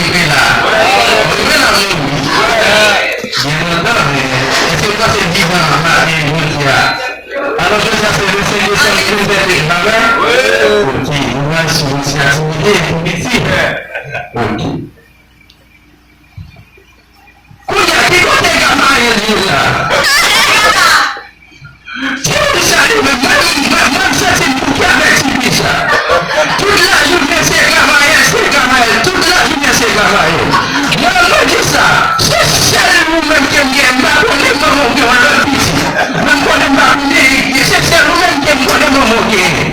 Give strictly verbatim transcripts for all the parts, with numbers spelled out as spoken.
rive la. Rive la, wi. Byen antan, men èske w panse vivan maten jodi a? Alò, jodi a se vennsenk desanm de mil vennde, pa vre? Ok, nou pral swiv yon ti aktivite pou piti. Ok. Kounye a, ki kote Gamayèl ye la? Timoun sa li menm, mwen, mwen, mwen, m santi m bouke avèk ti fi sa. Tout lajounen se Gamayèl, se Gamayèl. Tout lajounen se Gamayèl. Mwen, mwen di sa, se sèl ou menm ke m gen, m pa konnen manman w gen yon lòt pitit. Mwen, m konnen m pa konnen, se sèl ou menm ke m konnen manman w genyen.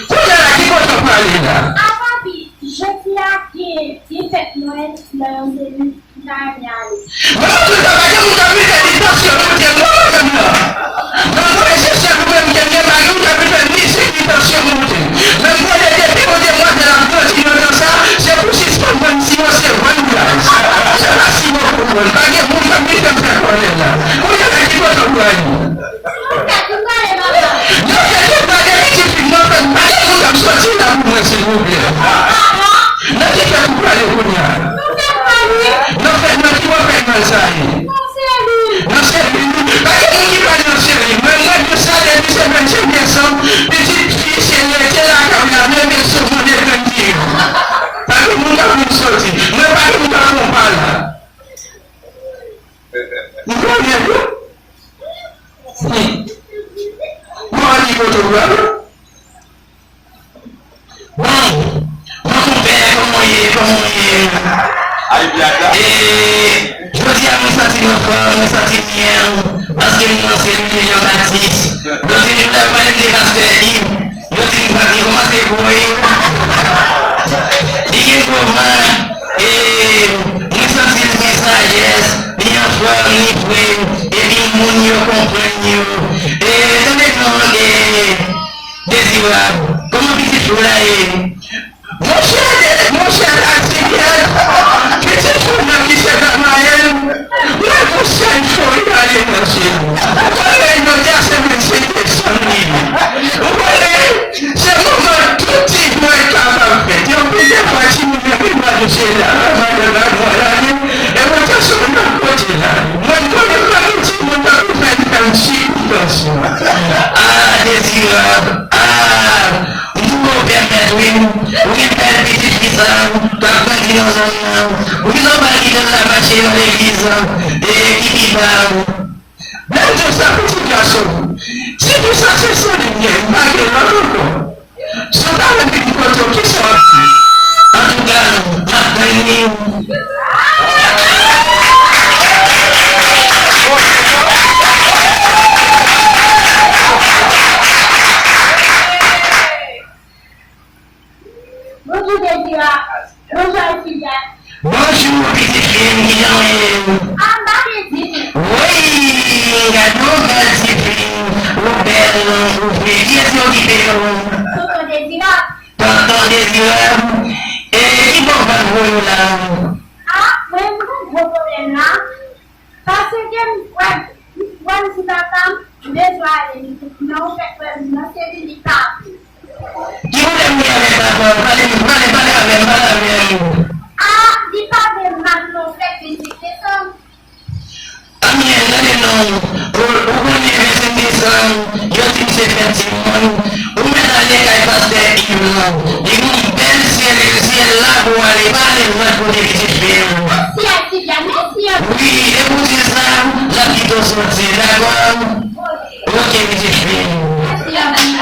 Kounye a la, ki kote w prale la? A papi, jodi a gen defèt mwen nan yon seri. Mwen, mwen toujou pa gen moun k ap mete li tansyon monte, non, mwen menm nan. Mwen konnen se sèl ou menm ke m gen, pa gen moun k ap mete li mizik li tansyon monte. Men m konnen depi yon demwazèl ap grandi nan tan sa, se pou sispann vann siwo, se vann gaz. Se pa siwo pou vann. Pa gen moun k ap mete m fè kòlè la. Kounye a la, ki kote w prale? Nan fèt, tout bagay, pitit fi m nan fèt, pa gen moun k ap soti la pou mwen, silvouplè. Nan ki fèt ou prale kounye a? Nan fèt, nan ki wè fèt mal sa ye? Nan seri. Pa gen moun ki pa nan seri. Mwen, mwen di sa depi semèn senk desanm, pitit fi, se rete lakay la, leve sou mande grann ti. Pa gen moun k ap vin soti. Mwen, pa gen moun k ap fè yon pa la. M konnen tou. Hmm. Mwen annik otogra. Bon, bon konpè, kòman w ye? Kòman w ye? Ay, blag la. E, jodi a, mwen santi m anfòm, mwen santi m byen, paske m nan seri Lyon Batis. Jodi jou la, mwen, m te pastè Yves. Yo di m pa gen kòmanse voye. Li gen gwo van. E mwen santi l gen sajès, li anfòm, li fre, epi moun yo konprann yo. E tande non, e Dezirab, kòman pitit fi w la ye? Monchè, monchè, Aktivèl, pitit fi w nan ki se Gamayèl, mwen gon sèl fo li pale nan je m. Ou konnen jodi a se vennsenk desanm li ye. Ou konnen se moman tout ti jwèt kapab fèt. Yon pil de fwa timoun yo vin pale se la, madan la, mwen la, e mwen te sou lòt kote la. Mwen konnen pa gen timoun nan ki fè fè m sipòtasyon. Ah, Dezirab, ah, m twouve w pèmèt, wi. Ou gen bèl pitit fi sa, k ap grandi nan zòn nan. Ou gen yon bal ki konn al mache nan legliz, e ki pi ba. Men m di w sa, pitit gason, si pou sa se sou li m gen, m pa gen lòt ankò. Si w ta vle vin kote w, kisa w ap di? Antouka, m ap tann li. Bonjou, Dezira. Bonjou, Alfrida. Bonjou, pitit fi m, kijan w ye? Ah, m pa byen ditou. Woy, gade yon bèl ti fi, ou bèl, ou fre. Kiyès ki okipe w? Tonton Dezira. Tonton Dezira. E ki bò w pral voye w la? Ah, mwen, m gen gwo pwoblèm la. Paske m kwè, m kwè m di papa m, m bezwen ale, men ou fèk wè m nan seri li pa vle. Ki pwoblèm ou gen avèk papa w? Pale, pale, pale avè m, pale avè m. Ah, li pa vle m al nan fèt vennsenk desanm. Anyen, tande non, ou, ou konnen vennsenk desanm, yo di m se fèt timoun, ou mèt ale kay pastè Yves lan. Li gen yon bèl syèl, syèl la pou w ale, pa ale lòt kote pitit fi m. Mèsi, Alfrida, mèsi anpil. Wi, e pou di sa, l ap kite w soti, dakò? Ok, pitit fi m. Mèsi anpil.